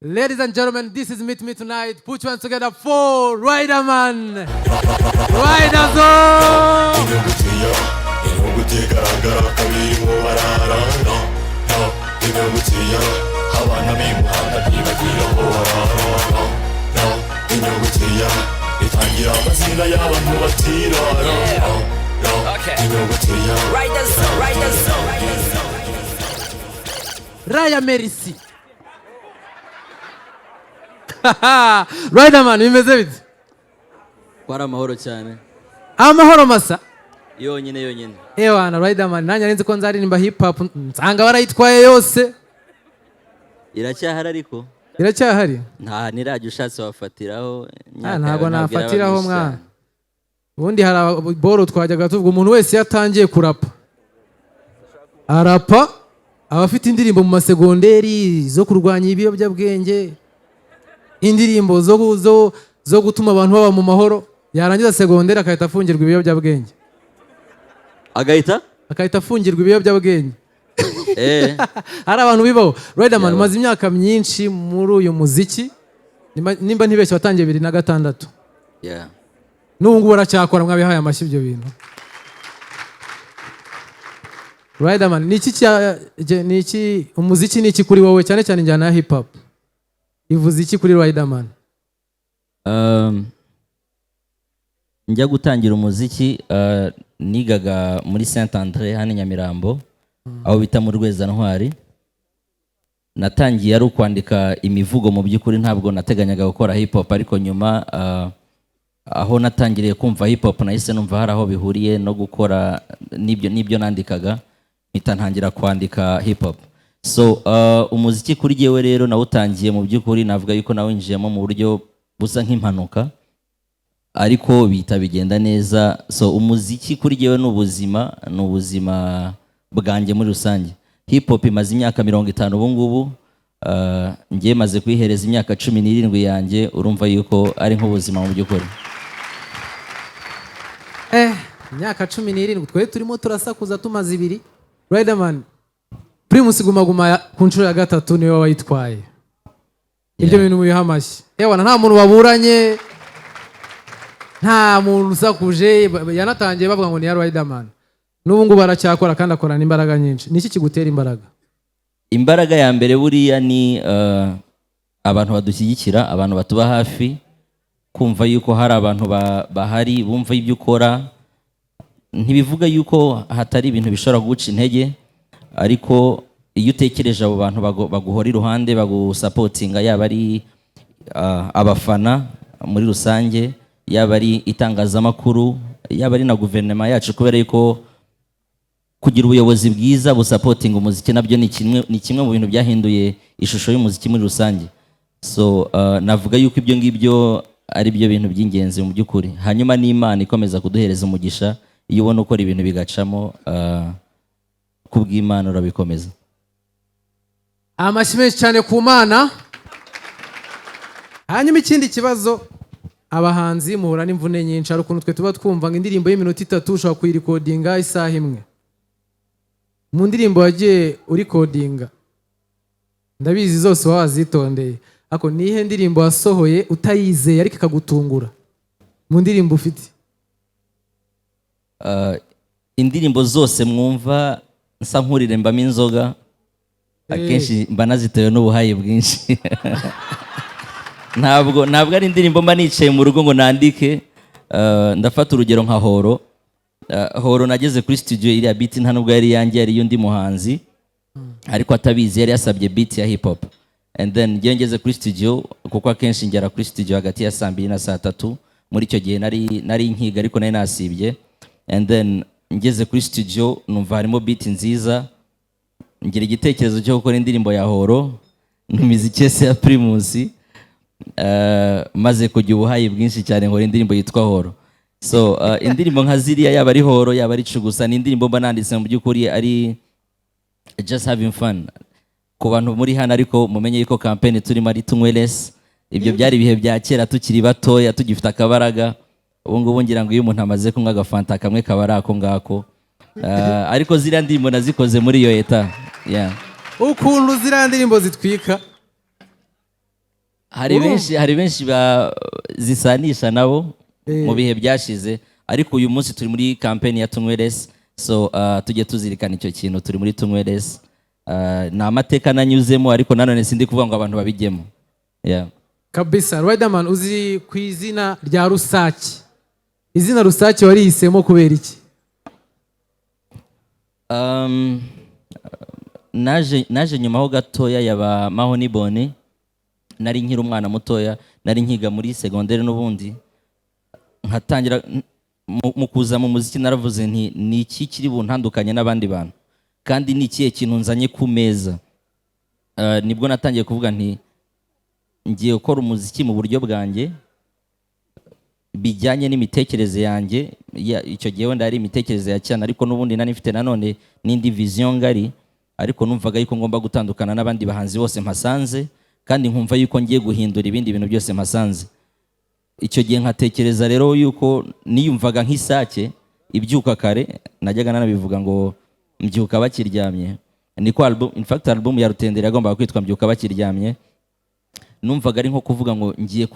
Ladies and gentlemen, this is Meet Me Tonight. Put your hands together for Riderman. Rider Zone. Inyuguti ya, inyuguti igaragara kabiri mu barara na inyuguti ya, abana b'imuhanda ntibagira aho barara na inyuguti ya, itangira amazina y'abantu batirara na inyuguti ya. Rider Zone, Rider Zone. Raya Merci. Riderman, bimeze bite? Ko ari amahoro cyane. Amahoro masa. Yonyine yonyine. Ewana Riderman, nanjye nzi ko nzaririmba hip hop, nsanga barayitwaye yose. Iracyahari ariko. Iracyahari? Nta nirajya, ushatse wafatiraho. Ah, Imyaka ntabwo yawe ntabwo iraba nafatiraho myinshi mwana. cyane. Ubundi hari boro twajyaga tuvuga, umuntu wese iyo atangiye kurapa, arapa aba afite indirimbo mu masegonderi zo kurwanya ibiyobyabwenge, indirimbo zo gutuma abantu baba mu mahoro, yarangiza segonderi agahita afungirwa ibiyobyabwenge. Agahita? Agahita afungirwa ibiyobyabwenge. Hari abantu bibaho. Riderman, Yaba. umaze imyaka myinshi muri uyu muziki. Nimba ntibeshye watangiye 2006. Yeah. N'ubu ngubu aracyakora. Mwabihaye amashyi ibyo bintu. Riderman, ni iki umuziki, ni iki kuri wowe, cyane cyane injyana ya hip hop ivuze iki kuri Riderman? Njya gutangira umuziki, nigaga muri Saint Andre hano i Nyamirambo, aho bita mu Rwezantwari. Natangiye ari ukwandika imivugo. Mu by'ukuri ntabwo nateganyaga gukora hip hop, ariko nyuma aho natangiriye kumva hip hop, nahise numva hari aho bihuriye no gukora n'ibyo nandikaga, mpita ntangira kwandika hip hop. So umuziki kuri jyewe rero nawutangiye, mu by'ukuri navuga yuko nawinjiyemo mu buryo busa nk'impanuka, ariko bihita bigenda neza. So umuziki kuri jyewe ni ubuzima, ni ubuzima bwanjye muri rusange. Hip hop imaze imyaka 50 ubu ngubu, njye maze kuyihereza imyaka 17 yanjye. Urumva yuko ari nk'ubuzima mu by'ukuri. Imyaka 17, twe turimo turasakuza tumaze 2. Riderman, Primus Guma Guma ku nshuro ya gatatu niwe wayitwaye. Ibyo bintu mubiha amashyi. Ewana, nta muntu waburanye, nta muntu usakuje. Yanatangiye bavuga ngo ni iya Riderman. N'ubu ngubu aracyakora kandi akorana imbaraga nyinshi. Ni iki kigutera imbaraga? Imbaraga ya mbere buriya ni abantu badushyigikira, abantu batuba hafi, kumva yuko hari abantu bahari bumva ibyo ukora. Ntibivuga yuko hatari ibintu bishobora kuguca intege, ariko iyo utekereje abo bantu baguhora iruhande, bagusupportinga, yaba ari abafana muri rusange, yaba ari itangazamakuru, yaba ari na guverinoma yacu, kubera yuko kugira ubuyobozi bwiza busupportinga umuziki nabyo ni kimwe mu bintu byahinduye ishusho y'umuziki muri rusange. So navuga yuko ibyo ngibyo ari byo bintu by'ingenzi mu by'ukuri. Hanyuma n'Imana ikomeza kuduhereza umugisha. Iyo ubona ukora ibintu bigacamo, kubw'Imana urabikomeza. Amashyi menshi cyane ku Mana. Hanyuma ikindi kibazo, abahanzi muhura n'imvune nyinshi. Hari ukuntu twe tuba twumva ngo indirimbo y'iminota 3 ushobora kuyirecordinga isaha imwe. Mu ndirimbo wagiye urecordinga, ndabizi zose uba wazitondeye, ariko nihe ndirimbo wasohoye utayizeye ariko ikagutungura mu ndirimbo ufite? Indirimbo zose mwumva nsa nkurirembamo inzoga, akenshi mba nazitewe n'ubuhayi bwinshi. Ntabwo ari indirimbo mba nicaye mu rugo ngo nandike. Ndafata urugero nka Horo. Horo nageze kuri studio, iriya beat nta nubwo yari iyanjye, yari iy'undi muhanzi, ariko atabizi yari yasabye beat ya hip hop. And then njyewe ngeze kuri studio, kuko akenshi ngera kuri studio hagati ya saa 2 na saa 3, muri icyo gihe nari nkiga ariko nari nasibye. And then ngeze kuri studio numva harimo beat nziza, ngira igitekerezo cyo gukora indirimbo ya Horo, ntumiza ikese ya Primus. Maze kujya ubuhayi bwinshi cyane, nkora indirimbo yitwa Horo. So indirimbo nka ziriya, yaba ari Horo, yaba ari Cugusa, ni indirimbo mba nanditse mu by'ukuri ari just having fun. Ku bantu muri hano ariko mumenye yuko campaign turimo ari "Tunywe less". Ibyo byari ibihe bya kera, tukiri batoya, tugifite akabaraga. Ubu ngubu ngira ngo iyo umuntu amaze kunywa agafanta kamwe kaba ari ako ngako. Ariko ziriya ndirimbo nazikoze muri iyo état, yeah. Ukuntu ziriya ndirimbo zitwika. Hari Urumva? benshi, hari benshi zisanisha nabo mu bihe byashize, ariko uyu munsi turi muri campaign ya Tunywe Less. So tujye tuzirikana icyo kintu, turi muri Tunywe Less. Ni amateka nanyuzemo, ariko nanone sindi kuvuga ngo abantu babijyemo, yeah. Kabisa. Riderman, uzi ku izina rya Rusake. Izina Rusake warihisemo kubera iki? Naje nyuma ho gatoya ya ba Mahoni Boni. Nari nkiri umwana mutoya, nari nkiga muri segonderi n'ubundi nkatangira mu kuza mu muziki. Naravuze nti: "Ni iki kiri buntandukanye n'abandi bantu, kandi ni ikihe kintu nzanye ku meza?" Nibwo natangiye kuvuga nti: "Ngiye gukora umuziki mu buryo bwanjye, bijyanye n'imitekerereze yanjye." Icyo gihe wenda ari imitekerereze ya cyane, ariko n'ubundi nari mfite nanone n'indi vision ngari, ariko numvaga yuko ngomba gutandukana n'abandi bahanzi bose mpasanze, kandi nkumva yuko ngiye guhindura ibindi bintu byose mpasanze. Icyo gihe nkatekereza rero yuko niyumvaga nk'isake ibyuka kare. Najyaga nanabivuga ngo mbyuka bakiryamye. Niko album, in fact album ya Rutenderi yagombaga kwitwa Mbyuka Bakiryamye. Numvaga ari nko kuvuga ngo ngiye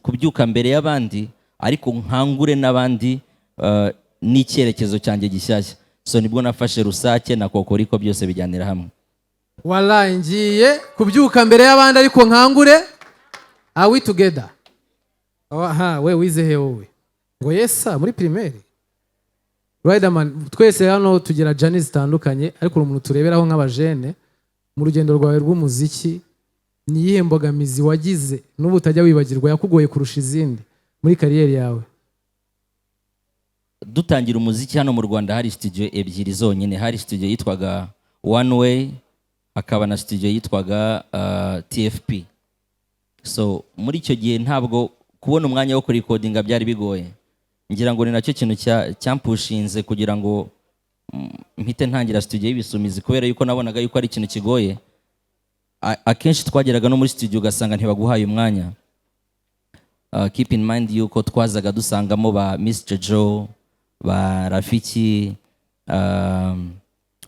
kubyuka mbere y'abandi, ariko nkangure n'abandi n'icyerekezo cyanjye gishyashya. So nibwo nafashe Rusake na Kokoriko, byose bijyanira hamwe. Wallahi, ngiye kubyuka mbere y'abandi ariko nkangure. Are we together? Aha we wize he wowe? Ngo yesa muri primaire. Riderman, twese hano tugira journey zitandukanye, ariko uri umuntu tureberaho nk'abajene mu rugendo rwawe rw'umuziki. Ni iyihe mbogamizi wagize n'ubu utajya wibagirwa, yakugoye kurusha izindi muri career yawe? Dutangira umuziki hano mu Rwanda hari studio ebyiri zonyine. Hari studio yitwaga One Way, hakaba na studio yitwaga TFP. So muri icyo gihe ntabwo kubona umwanya wo kurikodinga byari bigoye. Ngira ngo ni nacyo kintu cyampushinze kugira ngo mpite ntangira studio y'Ibisumizi, kubera yuko nabonaga yuko ari ikintu kigoye. Akenshi twageraga no muri studio ugasanga ntibaguhaye umwanya. Keep in mind yuko twazaga dusangamo ba Miss Jojo, ba Rafiki,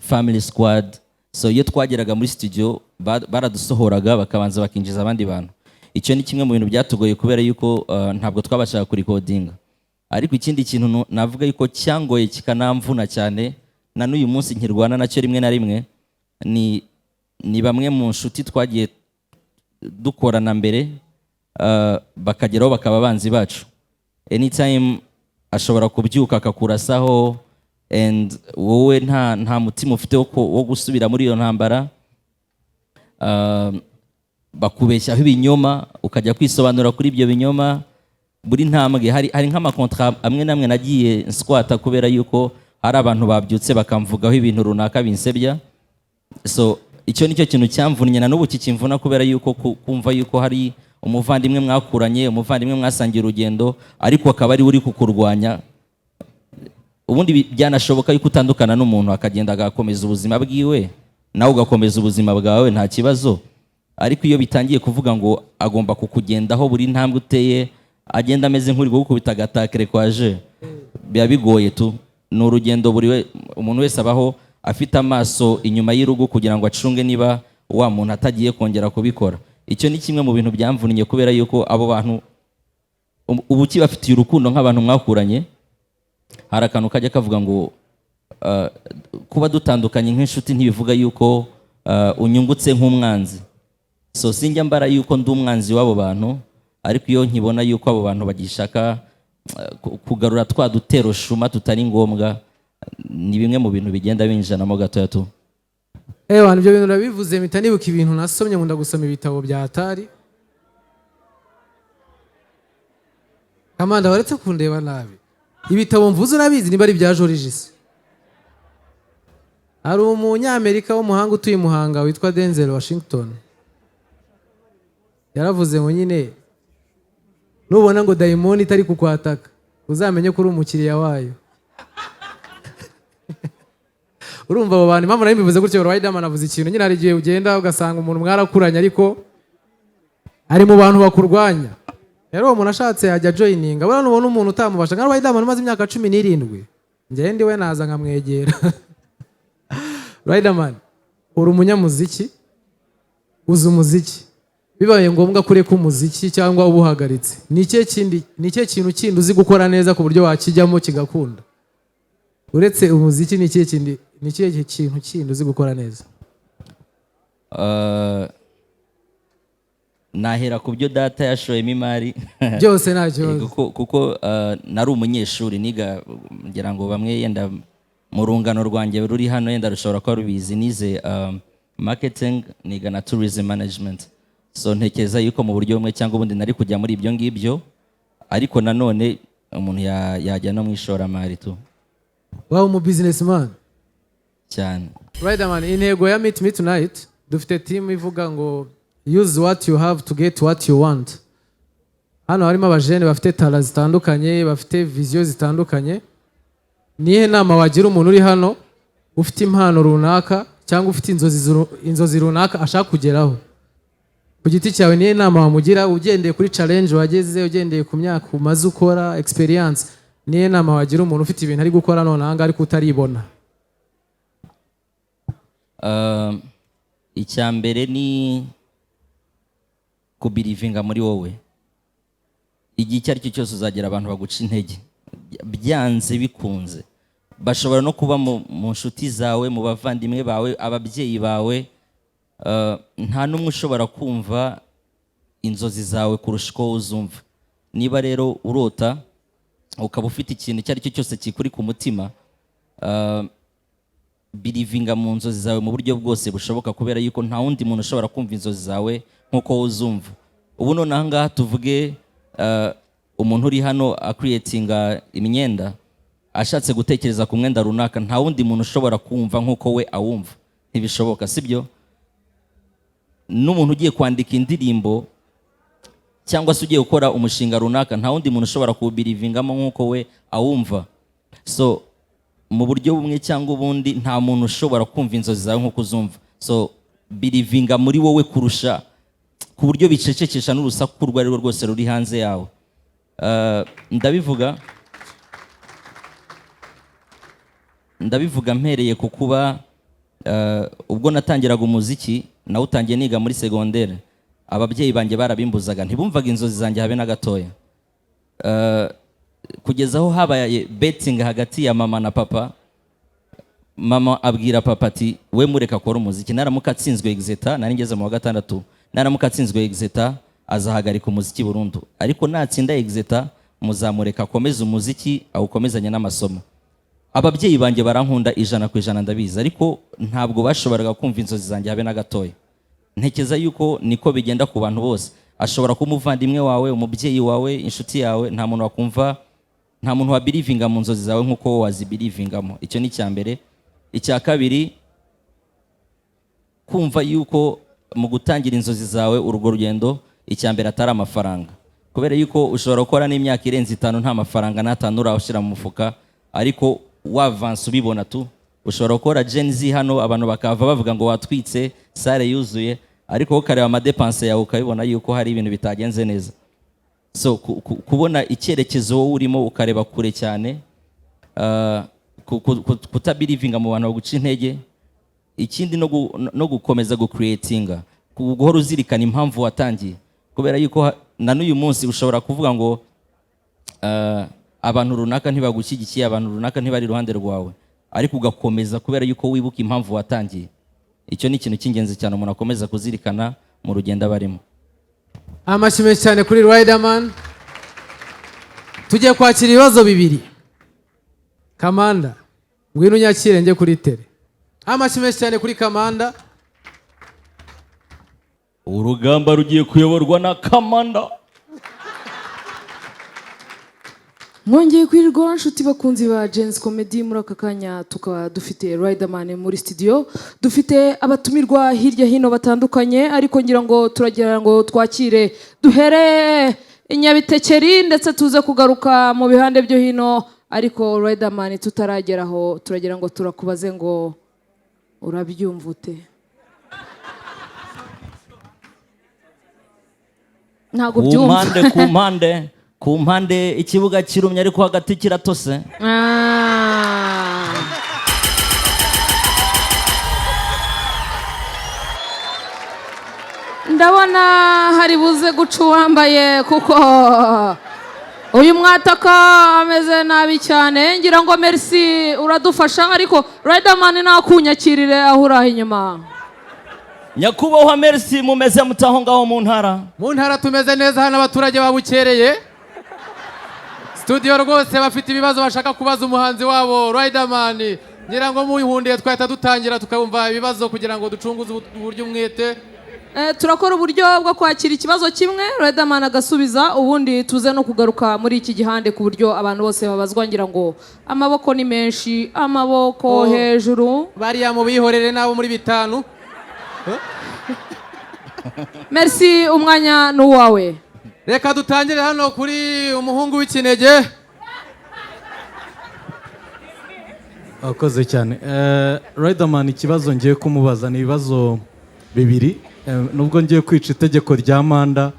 Family Squad. So iyo twageraga muri studio baradusohoraga, bakabanza bakinjiza abandi bantu. Icyo ni kimwe mu bintu byatugoye, kubera yuko ntabwo twabashaga kurikodinga. Ariko ikindi kintu navuga yuko cyangoye, kikanamvuna cyane, na n'uyu munsi nkirwana nacyo rimwe na rimwe, ni bamwe mu nshuti twagiye dukorana mbere, bakageraho bakaba abanzi bacu. Anytime ashobora kubyuka akakurasaho, and wowe nta mutima ufite wo gusubira muri iyo ntambara. Bakubeshyaho ibinyoma, ukajya kwisobanura kuri ibyo binyoma buri ntambwe. Hari nk'amakontra amwe n'amwe nagiye nswata kubera yuko hari abantu babyutse bakamvugaho ibintu runaka binsebya. So icyo nicyo kintu cyamvunnye, na n'ubu kikimvuna, kubera yuko kumva yuko hari umuvandimwe mwakuranye, umuvandimwe mwasangiye urugendo, ariko akaba ari we uri kukurwanya. Ubundi byanashoboka yuko utandukana n'umuntu, akagenda agakomeza ubuzima bwiwe, nawe ugakomeza ubuzima bwawe, nta kibazo. Ariko iyo bitangiye kuvuga ngo agomba kukugendaho buri ntambwe uteye, agenda ameze nk'uri kugukubita agatakere kwaje, biba bigoye tu. Ni urugendo, buri umuntu wese abaho afite amaso inyuma y'urugo kugira ngo acunge niba wa muntu atagiye kongera kubikora. Icyo ni kimwe mu bintu byamvunnye, kubera yuko abo bantu uba ukibafitiye urukundo nk'abantu mwakuranye. Hari akantu kajya kavuga ngo kuba dutandukanye nk'inshuti ntibivuga yuko unyungutse nk'umwanzi. So sinjya mbara yuko ndi umwanzi w'abo bantu, ariko iyo nkibona yuko abo bantu bagishaka kugarura twa dutero shuma tutari ngombwa, ni bimwe mu bintu bigenda binjanamo gatoya tu. Ewa, ibyo bintu urabivuze mpita nibuka ibintu nasomye. Nkunda gusoma ibitabo bya Atari Kamanda. Waretse kundeba nabi? Ibitabo mvuze urabizi niba ari ibya Georges. Hari umunyamerika w'umuhanga utuye i Muhanga witwa Denzel Washington, yaravuze ngo nyine nubona ngo dayimoni itari kukwataka, uzamenye ko uri umukiriya wayo. Urumva abo bantu, impamvu nari mbivuze gutyo, Riderman avuze ikintu nyine, hari igihe ugenda ugasanga umuntu mwarakuranye ariko ari mu bantu bakurwanya. Rero uwo muntu ashatse yajya joininga. Buriya nubona umuntu utamubasha nka Riderman umaze imyaka 17, njyewe ndi we naza nkamwegera. Riderman, uri umunyamuziki, uzi umuziki. Bibaye ngombwa kureka umuziki cyangwa ubuhagaritse, ni ikihe kindi, ni ikihe kintu kindi uzi gukora neza ku buryo wakijyamo kigakunda uretse umuziki? Ni ikihe kindi, ni ikihe kintu kindi uzi gukora neza? Nahera ku byo data yashoyemo imari. Byose nta kibazo. Kuko nari umunyeshuri niga, ngira ngo bamwe yenda mu rungano rwanjye ruri hano yenda rushobora kuba rubizi, nize marketing, niga na tourism management. So ntekereza yuko mu buryo bumwe cyangwa ubundi nari kujya muri ibyo ngibyo, ariko nanone umuntu yajya no mu ishoramari tu. Waba umu businessman. Cyane. Riderman, intego ya Meet Me Tonight, dufite team ivuga ngo "Use what you have to get what you want." Hano harimo abajene bafite talent zitandukanye, bafite vision zitandukanye. Nihe nama wagira umuntu uri hano ufite impano runaka cyangwa ufite inzozi runaka ashaka kugeraho ku giti cyawe? Nihe nama wamugira ugendeye kuri challenge wageze, ugendeye ku myaka umaze ukora, experience? Nihe nama wagira umuntu ufite ibintu ari gukora none ahangaha ariko utaribona? Icya mbere ni kubelievinga muri wowe. Igihe icyo ari cyo cyose uzagera abantu baguca intege, byanze bikunze. Bashobora no kuba mu nshuti zawe, mu bavandimwe bawe, ababyeyi bawe. Nta n'umwe ushobora kumva inzozi zawe kurusha uko wowe uzumva. Niba rero urota, ukaba ufite ikintu icyo ari cyo cyose kikuri ku mutima, believinga mu nzozi zawe mu buryo bwose bushoboka, kubera yuko nta wundi muntu ushobora kumva inzozi zawe nk'uko wowe uzumva. Ubu none aha ngaha tuvuge umuntu uri hano acreatinga imyenda, ashatse gutekereza ku mwenda runaka, nta wundi muntu ushobora kumva nk'uko we awumva, ntibishoboka, sibyo? N'umuntu ugiye kwandika indirimbo cyangwa se ugiye gukora umushinga runaka, nta wundi muntu ushobora kuwubelievingamo nk'uko we awumva. So mu buryo bumwe cyangwa ubundi, nta muntu ushobora kumva inzozi zawe nk'uko uzumva. So believinga muri wowe kurusha, ku buryo bicecekesha n'urusaku urwo ari rwo rwose ruri hanze yawe. Ndabivuga mpereye ku kuba ubwo natangiraga umuziki, nawutangiye niga muri segondere, ababyeyi banjye barabimbuzaga, ntibumvaga inzozi zanjye habe na gatoya. Kugeza aho habaye betting hagati ya mama na papa. Mama abwira papa ati: "We mureka akora umuziki, naramuka atsinzwe exeta," nari ngeze mu wa gatandatu, "naramuka atsinzwe exeta azahagarika umuziki burundu, ariko natsinda exeta muzamureka akomeze umuziki awukomezanye n'amasomo." Ababyeyi banjye barankunda 100%, ndabizi, ariko ntabwo bashoboraga kumva inzozi zanjye habe na gatoya. Ntekereza yuko niko bigenda ku bantu bose. Ashobora kuba umuvandimwe wawe, umubyeyi wawe, inshuti yawe, nta muntu wakumva, nta muntu wabelievinga mu nzozi zawe nk'uko wowe wazibelievingamo. Icyo ni icya mbere. Icya kabiri, kumva yuko mu gutangira inzozi zawe, urwo rugendo, icya mbere atari amafaranga, kubera yuko ushobora gukora n'imyaka irenze 5 nta mafaranga n'atanu urawushyira mu mufuka, ariko wavansa ubibona tu. Ushobora gukora Gen Z hano, abantu bakava bavuga ngo watwitse, salle yuzuye, ariko wowe ukareba amadépenses yawe ukabibona yuko hari ibintu bitagenze neza. So kubona icyerekezo wowe urimo, ukareba kure cyane, kutabelievinga mu bantu baguca intege. Ikindi no gukomeza gucreatinga, guhora uzirikana impamvu watangiye, kubera yuko na n'uyu munsi ushobora kuvuga ngo abantu runaka ntibagushyigikiye, abantu runaka ntibari iruhande rwawe, ariko ugakomeza kubera yuko wibuka impamvu watangiye. Icyo ni ikintu cy'ingenzi cyane umuntu akomeza kuzirikana mu rugendo aba arimo. Amashyi menshi cyane kuri Riderman. Tugiye kwakira ibibazo bibiri. Kamanda, ngwino unyakire njye kuri terrain. Amashyi menshi cyane kuri Kamanda. Urugamba rugiye kuyoborwa na Kamanda. Mwongeye kwirirwa nshuti bakunzi ba Gen-Z Comedy. Muri aka kanya tukaba dufite Riderman muri studio, dufite abatumirwa hirya hino batandukanye, ariko ngira ngo turagira ngo twakire, duhere i Nyabitekeri ndetse tuze kugaruka mu bihande byo hino. Ariko Riderman, tutarageraho, turagira ngo turakubaze ngo urabyumva ute? Ntabwo Ku byumva. mpande, ku mpande, ku mpande ikibuga kirumye, ariko hagati kiratose. Ah. Ndabona hari buze guca uwambaye, kuko uyu mwataka ameze nabi cyane. Ngira ngo Merci uradufasha, ariko Riderman nakunyakirire aho uri aho inyuma. Nyakubahwa Merci, mumeze mute aho ngaho mu ntara? Mu ntara tumeze neza. Hano abaturage babukereye studio rwose, bafite ibibazo bashaka kubaza umuhanzi wabo Riderman. Ngira ngo muhundiye twahita dutangira tukumva ibibazo kugira ngo ducunguze uburyo umwete. Turakora uburyo bwo kwakira ikibazo kimwe, Riderman agasubiza, ubundi tuze no kugaruka muri iki gihande ku buryo abantu bose babazwa. Ngira ngo amaboko ni menshi, amaboko Oh. hejuru. Bariya mu bihorere n'abo muri bitanu. Merci, umwanya ni uwawe. Reka dutangire hano kuri umuhungu w'ikinege. Akoze cyane. Riderman, ikibazo ngiye kumubaza ni ibibazo bibiri. Nubwo ngiye kwica itegeko rya manda,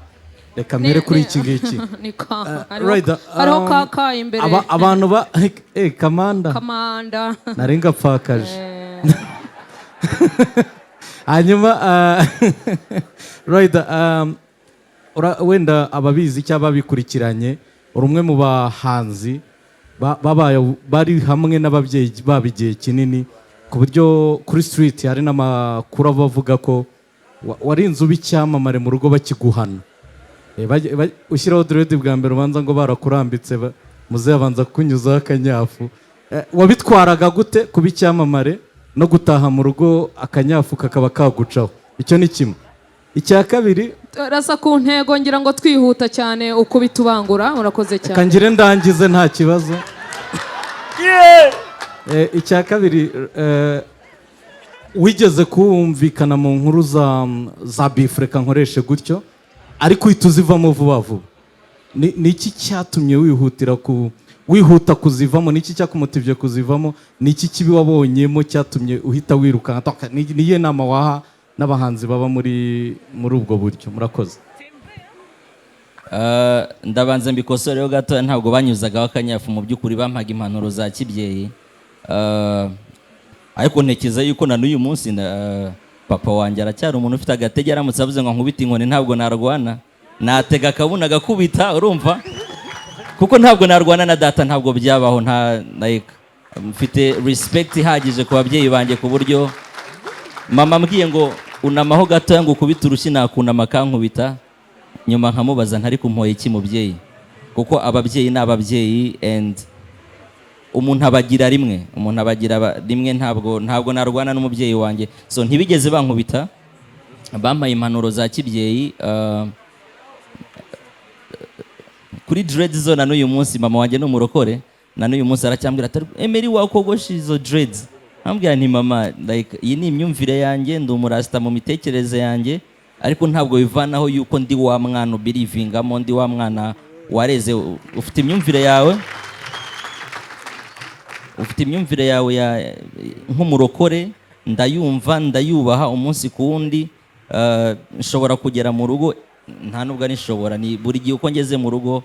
reka mpere kuri iki ngiki. Ni ka Rider, hariho kaka imbere. Abantu ba kamanda. Kamanda. Nari ngapfakaje. Hanyuma Rider, wenda ababizi cyangwa ababikurikiranye, uri umwe mu bahanzi babaye bari hamwe n'ababyeyi babo igihe kinini, ku buryo kuri street hari n'amakuru aba avuga ko warinze uba icyamamare mu rugo bakiguhana. Ushyiraho dread bwa mbere, ubanza ngo barakurambitse, muzehe abanza kukunyuzaho akanyafu. Wabitwaraga gute kuba icyamamare no gutaha mu rugo akanyafu kakaba kagucaho? Icyo ni kimwe. Icya kabiri, Rasa ku ntego, ngira ngo twihuta cyane ukubita ubangura. Urakoze cyane. Kangire ndangize, nta kibazo. Icya kabiri, wigeze kumvikana mu nkuru za beef, reka nkoreshe gutyo, ariko uhita uzivamo vuba vuba. Ni iki cyatumye wihutira ku wihuta kuzivamo? Ni iki cyakumotivye kuzivamo? Ni iki kibi wabonyemo cyatumye uhita wirukanka? Ni iyihe nama waha n'abahanzi baba muri ubwo buryo? Murakoze. Ndabanza mbikosoreho gato. Ntabwo banyuzagaho akanyafu, mu by'ukuri bampaga impanuro za kibyeyi. Ariko ntekereza yuko na n'uyu munsi papa wanjye aracyari umuntu ufite agatege. Aramutse avuze ngo nkubite inkoni, ntabwo narwana, natega akabuna agakubita, urumva, kuko ntabwo narwana na data, ntabwo byabaho. Nta, like, mfite respect ihagije ku babyeyi banjye, ku buryo mama ambwiye ngo unamaho gatoya ngo ukubite urushyi, nakunama akankubita, nyuma nkamubaza ntari kumpoye iki mubyeyi? Kuko ababyeyi ni ababyeyi and umuntu abagira rimwe, umuntu abagira rimwe. Ntabwo narwana n'umubyeyi wanjye. So ntibigeze bankubita, bampaye impanuro za kibyeyi. Kuri dreads zo, na n'uyu munsi mama wanjye ni umurokore, na n'uyu munsi aracyambwira ati: "Emery, wakogosha izo dreads?" Ambwira nti: "Mama, like, iyi ni imyumvire yanjye, ndi umurasita mu mitekerereze yanjye, ariko ntabwo bivanaho yuko ndi wa mwana ubelievingamo, ndi wa mwana wareze." Ufite imyumvire yawe, ufite imyumvire yawe ya nk'umurokore, ndayumva, ndayubaha umunsi ku wundi. Nshobora kugera mu rugo, nta nubwo ari nshobora, ni buri gihe uko ngeze mu rugo,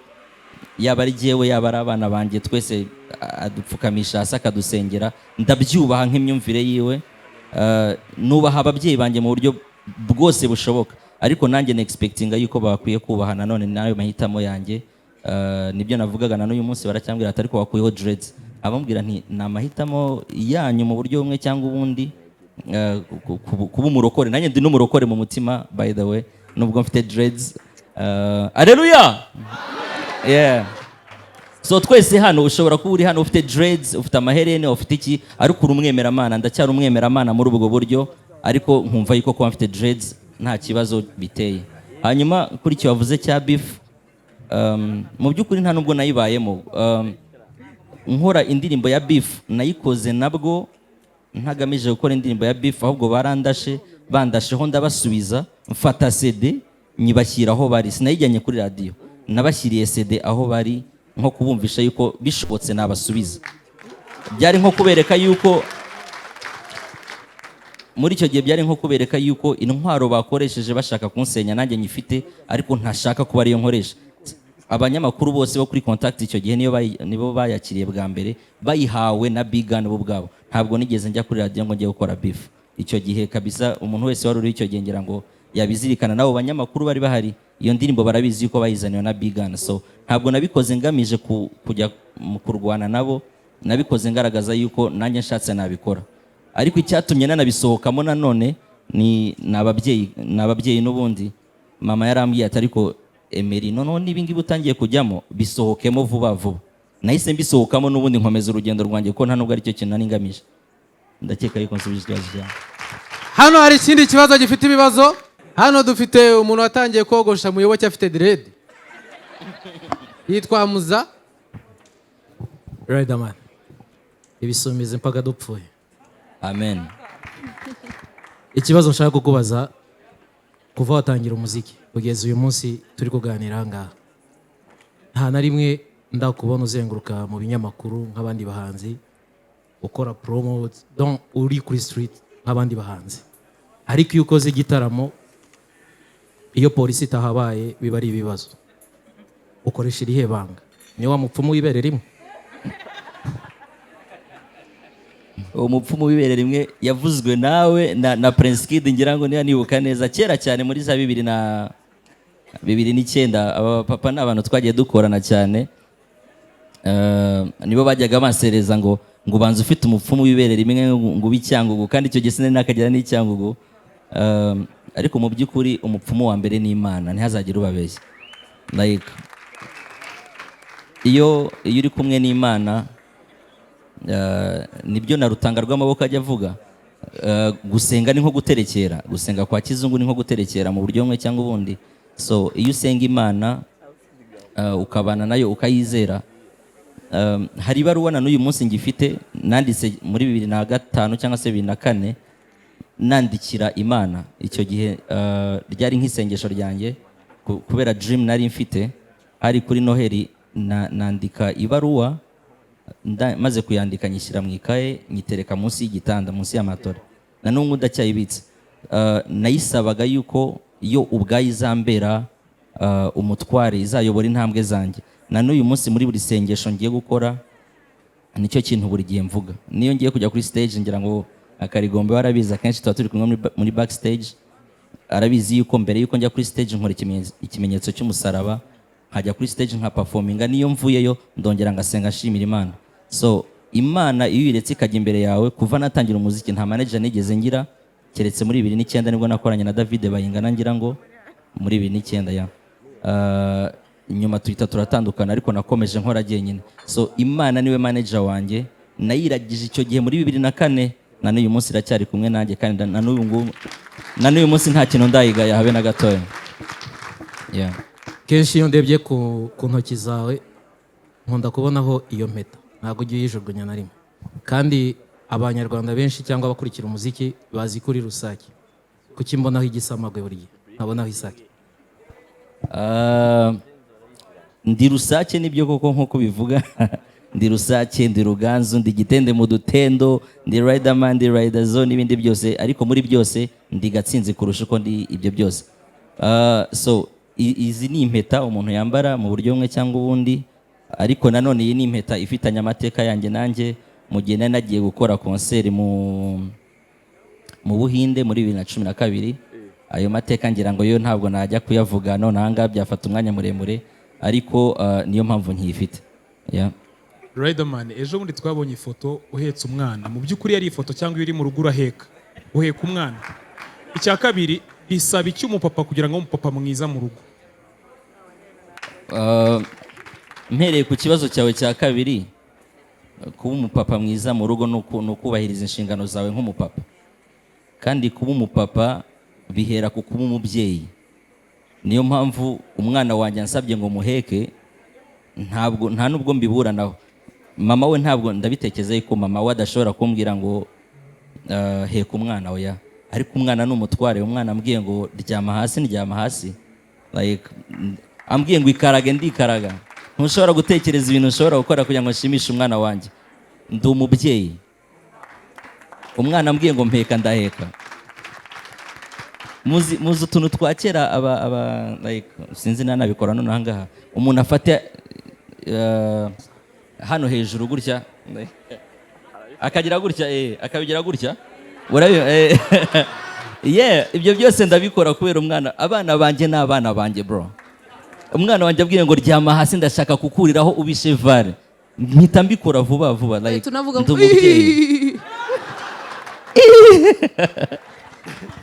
yaba ari jyewe, yaba ari abana banjye, twese adupfukamisha hasi akadusengera. Ndabyubaha nk'imyumvire yiwe. Nubaha ababyeyi banjye mu buryo bwose bushoboka, ariko nanjye na expectinga yuko bakwiye kubaha nanone n'ayo mahitamo yanjye. Nibyo navugaga, na n'uyu munsi baracyambwira ati: "Ariko wakuyeho dreads?" Abambwira nti: "Ni amahitamo yanyu mu buryo bumwe cyangwa ubundi." Kuba umurokore, nanjye ndi n'umurokore mu mutima, by the way, nubwo mfite dreads. Aleluya, yeah. So twese hano, ushobora kuba uri hano ufite dreads, ufite amaherene, ufite iki, ariko uri umwemeramana. Ndacyari umwemeramana muri ubwo buryo, ariko nkumva yuko kuba mfite dreads nta kibazo biteye. Hanyuma kuri icyo wavuze cya beef, mu by'ukuri nta nubwo nayibayemo. Nkora indirimbo ya beef, nayikoze nabwo ntagamije gukora indirimbo ya beef, ahubwo barandashe, bandasheho ndabasubiza, mfata CD nyibashyira aho bari. Sinayijyanye kuri radiyo, nabashyiriye CD aho bari, nko kubumvisha yuko bishobotse nabasubiza. Byari nko kubereka yuko muri icyo gihe, byari nko kubereka yuko intwaro bakoresheje bashaka kunsenya nanjye nyifite, ariko ntashaka kuba ariyo nkoresha. Abanyamakuru bose bo kuri Contact icyo gihe niyo nibo bayakiriye bwa mbere, bayihawe na Big bo ubwabo. Ntabwo nigeze njya kuri radiyo ngo njye gukora beef icyo gihe kabisa. Umuntu wese wari uri icyo gihe, ngira ngo yabizirikana. N'abo banyamakuru bari bahari, iyo ndirimbo barabizi yuko bayizaniwe na Bigana. So ntabwo nabikoze ngamije kujya mu kurwana nabo, nabikoze ngaragaza yuko nanjye nshatse nabikora. Ariko icyatumye nanabisohokamo nanone ni ababyeyi n'ubundi. Mama yarambwiye ati: "Ariko Emery, noneho niba ngibi utangiye kujyamo, bisohokemo vuba vuba." Nahise mbisohokamo n'ubundi, nkomeza urugendo rwanjye, kuko nta nubwo aricyo kintu nari ngamije. Ndakeka yuko nsubije ikibazo cyawe. Hano hari ikindi kibazo gifite ibibazo. Hano dufite umuntu watangiye kogosha Muyoboke afite dread, yitwa Muza. Riderman, ibisumizi mpaka dupfuye. Amen. Ikibazo nshaka kukubaza: kuva watangira umuziki kugeza uyu munsi turi kuganira aha ngaha, nta na rimwe ndakubona uzenguruka mu binyamakuru nk'abandi bahanzi, ukora promo, donc uri kuri street nk'abandi bahanzi. Ariko iyo ukoze igitaramo, iyo polisi itahabaye biba ari ibibazo. Ukoresha irihe banga? Ni wa mupfumu w'ibere rimwe? Uwo mupfumu w'ibere rimwe yavuzwe nawe na Prince Kid, ngira ngo niba nibuka neza, kera cyane muri za 2009. Aba papa ni abantu twagiye dukorana cyane. Nibo bajyaga bansereza ngo ubanza ufite umupfumu w'ibere rimwe, ngo ube i Cyangugu, kandi icyo gihe sinari nakagera n'icyangugu. Ariko mu by'ukuri umupfumu wa mbere ni Imana, ntihazagire ubabeshya. Like, iyo uri kumwe n'Imana, nibyo na Rutanga rw'amaboko ajya avuga. Gusenga ni nko guterekera, gusenga kwa kizungu ni nko guterekera mu buryo bumwe cyangwa ubundi. So iyo usenga Imana, ukabana nayo, ukayizera. Hari ibaruwa na n'uyu munsi ngifite nanditse muri 2005 cyangwa se 2004, nandikira Imana. Icyo gihe ryari nk'isengesho ryanjye kubera dream nari mfite. Hari kuri Noheli, nandika ibaruwa, maze kuyandika nyishyira mu ikaye, nyitereka munsi y'igitanda, munsi y'amatora. Na n'ubu ndacyayibitse. Nayisabaga yuko yo ubwayo izambera umutware, izayobora intambwe zanjye. Na n'uyu munsi muri buri sengesho ngiye gukora, nicyo kintu buri gihe mvuga. Niyo ngiye kujya kuri stage, ngira ngo Akarigombe warabizi, akenshi tuba turi kumwe muri backstage, arabizi yuko mbere yuko njya kuri stage nkora ikimenyetso cy'umusaraba, nkajya kuri stage nka performinga. Niyo mvuyeyo ndongera ngasenga nshimira Imana. So Imana iyo uyiretse ikajya imbere yawe. Kuva natangira umuziki nta manager nigeze ngira, keretse muri 2009 nibwo nakoranye na David Bayingana, ngira ngo muri 2009 ya nyuma tuhita turatandukana, ariko nakomeje nkora jyenyine. So Imana niwe manager wanjye. Nayiragije icyo gihe muri 2004, na n'uyu munsi iracyari kumwe nanjye, kandi na n'uyu ngubu, na n'uyu munsi nta kintu ndayigaya habe na gatoya, yeah. Kenshi iyo ndebye ku ntoki zawe nkunda kubonaho iyo mpeta, ntabwo ujya uyijugunya na rimwe. Kandi Abanyarwanda benshi cyangwa abakurikira umuziki bazi ko uri rusake. Kuki mbonaho igisamagwe buri gihe, nkabonaho isake? Ah, ndi rusake nibyo koko nk'uko bivuga. Ndi rusake, ndi Ruganzu, ndi gitende mu dutendo, ndi Riderman, ndi Riderzo n'ibindi byose, ariko muri byose ndi Gatsinzi kurusha uko ndi ibyo byose. So izi ni impeta umuntu yambara mu buryo bumwe cyangwa ubundi, ariko nanone iyi ni impeta ifitanye amateka yanjye nanjye. Mu gihe nari nagiye gukora concert mu Buhinde muri 2012, ayo mateka ngira ngo yo ntabwo najya kuyavuga none aha ngaha, byafata umwanya muremure, ariko niyo mpamvu nkiyifite, yeah. Riderman, ejo bundi twabonye ifoto uhetse umwana. Mu by'ukuri yari ifoto cyangwa iyo uri mu rugo uraheka, uheka umwana? Icya kabiri, bisaba iki umupapa kugira ngo abe umupapa mwiza mu rugo? Mpereye ku kibazo cyawe cya kabiri, kuba umupapa mwiza mu rugo ni ukubahiriza inshingano zawe nk'umupapa. Kandi kuba umupapa bihera ku kuba umubyeyi. Niyo mpamvu umwana wanjye ansabye ngo muheke, ntabwo nta nubwo mbiburanaho. Mama we ntabwo ndabitekereza yuko mama we adashobora kumbwira ngo heka umwana, oya. Ariko umwana ni umutware. Umwana ambwiye ngo ryama hasi, ndyama hasi. Like, ambwiye ngo ikarage, ndikaraga. Ntushobora gutekereza ibintu ushobora gukora kugira ngo nshimishe umwana wanjye. Ndi umubyeyi. Umwana ambwiye ngo mpeka, ndaheka. Muzi utuntu twa kera aba like, sinzi nanabikora none aha ngaha. Umuntu afata hano hejuru gutya, akagira gutya, akabigira gutya. Yeah, ibyo byose ndabikora kubera umwana. Abana banjye ni abana banjye, bro. Umwana wanjye abwiye ngo ryama hasi, ndashaka kukuriraho ubishe vare, mpita mbikora vuba vuba, like tunavuga ndi ngo umubyeyi.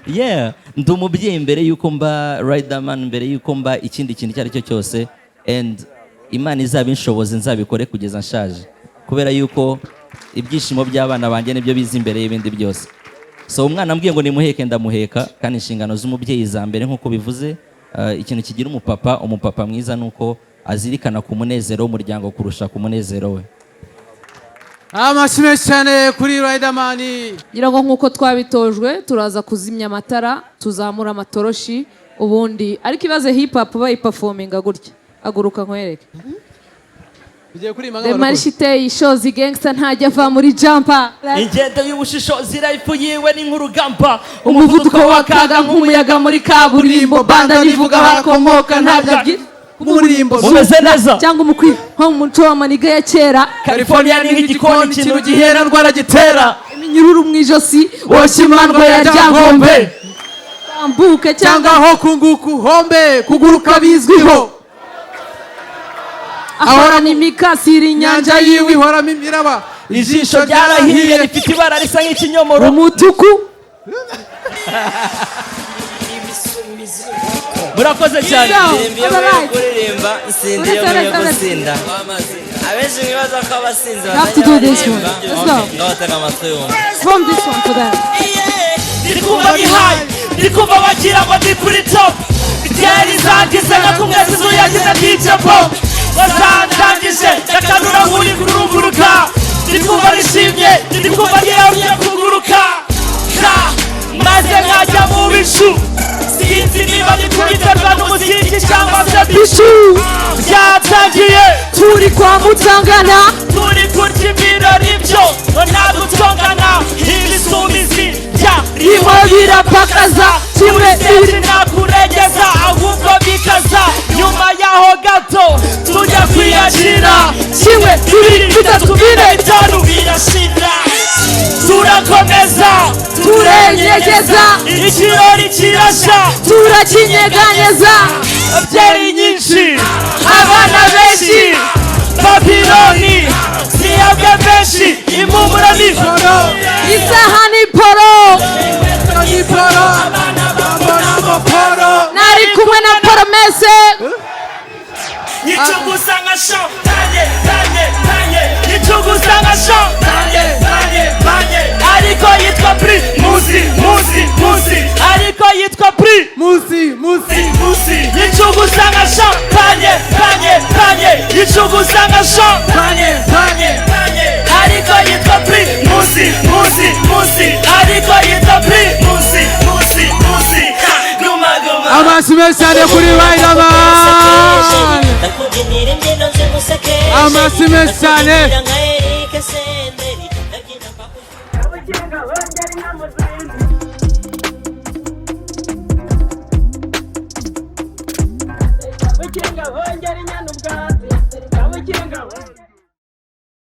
Yeah, ndi umubyeyi mbere yuko mba Riderman, mbere yuko mba ikindi kintu icyo ari cyo cyose, and Imana izaba inshobozi nzabikore kugeza nshaje, kubera yuko ibyishimo by'abana banjye nibyo biza imbere y'ibindi byose. So umwana ambwiye ngo nimuheke, ndamuheka. Kandi inshingano z'umubyeyi za mbere, nk'uko bivuze, ikintu kigira umupapa umupapa mwiza ni uko azirikana ku munezero w'umuryango kurusha ku munezero we. Amashyi menshi cyane kuri Riderman. Ngira ngo nk'uko twabitojwe, turaza kuzimya amatara, tuzamura amatoroshi ubundi. Ariko ibaze hip hop bayiperforminga gutya. Haguruka nkwereke. Tugiye kuririmba The nk'abarokore. Marsh iteye ishozi, gangster ntajya ava muri jumper. Ingendo y'ubushishozi, life yiwe ni nk'urugamba. Umuvuduko wakaga nk'umuyaga muri kaburimbo. Banda nivuga hakomoka ntabwo abyina. Umurimbo. Mumeze neza. Cyangwa umukwi nko mu muco w'amaniga ya kera. California ni nk'igikoni, ikintu gihera ndwara gitera. Iminyururu mu ijosi, woshya imandwa ya Ryangombe, tambuke cyangwa cyangwa aho kunguka uhombe, kuguruka bizwiho. Ahorana imikasira, inyanja inyanja yiwe ihoramo imiraba. Ijisho ryarahiye, rifite ibara risa nk'ikinyomoro. Umutuku. Murakoze cyane. Ndirimba iyo nkwiye kuririmba, nsinda iyo nkwiye gusinda. Abenshi mwibaza ko abasinzi Have to do this one. baririmba. Let's go. Ngabatega amatwi yumva. From this one for them. Ndi kumva bihaye, ndi kumva bagira ngo ndi kuri top. Byeri zangize nka kumwe zizuyagize DJ Pop, bazandangije ndakanura nk'uri kurunguruka. Ndi kumva nishimye, ndi kumva ngiye kuguruka ka maze nkajya mu bicu. Sinzi niba ndi kubiterwa n'umuziki cyangwa se bishu byatangiye. Turi kwa Mutangana. Turi kurya ibirori byo nta gutongana, ibisumizi bya Rimwe birapakaza, kimwe, bibiri. Nakuregeza ahubwo bikaza nyuma yaho gato tujya kwiyakira. Kimwe, bibiri, bitatu, bine, bitanu birashira, turakomeza. Turenyegeza. Ikirori kirasha. Turakinyeganyeza. Byeri nyinshi, abana benshi, Babiloni ziyabwe benshi, impumuro nijoro. Isaha ni poro. Nari kumwe na poromese. Icugusa nka champagne, panye panye, icugusa nka champagne, panye panye, ariko yitwa Pri Musi Musi Musi, ariko yitwa Pri Musi Musi Musi. Icugusa nka champagne, panye panye, icugusa nka champagne, panye panye, ariko yitwa Pri Musi Musi Musi, ariko yitwa Pri Musi Musi Musi. Ha, guma guma. Amashyi menshi cyane kuri Riderman. Ndakubyinira imbyino zigusekeje. Amashyi menshi cyane. Ndakubyinira nka Eric Senderi, ndabyina mpaka Kabukinga bongera inyana ubwatsi. Kabukinga.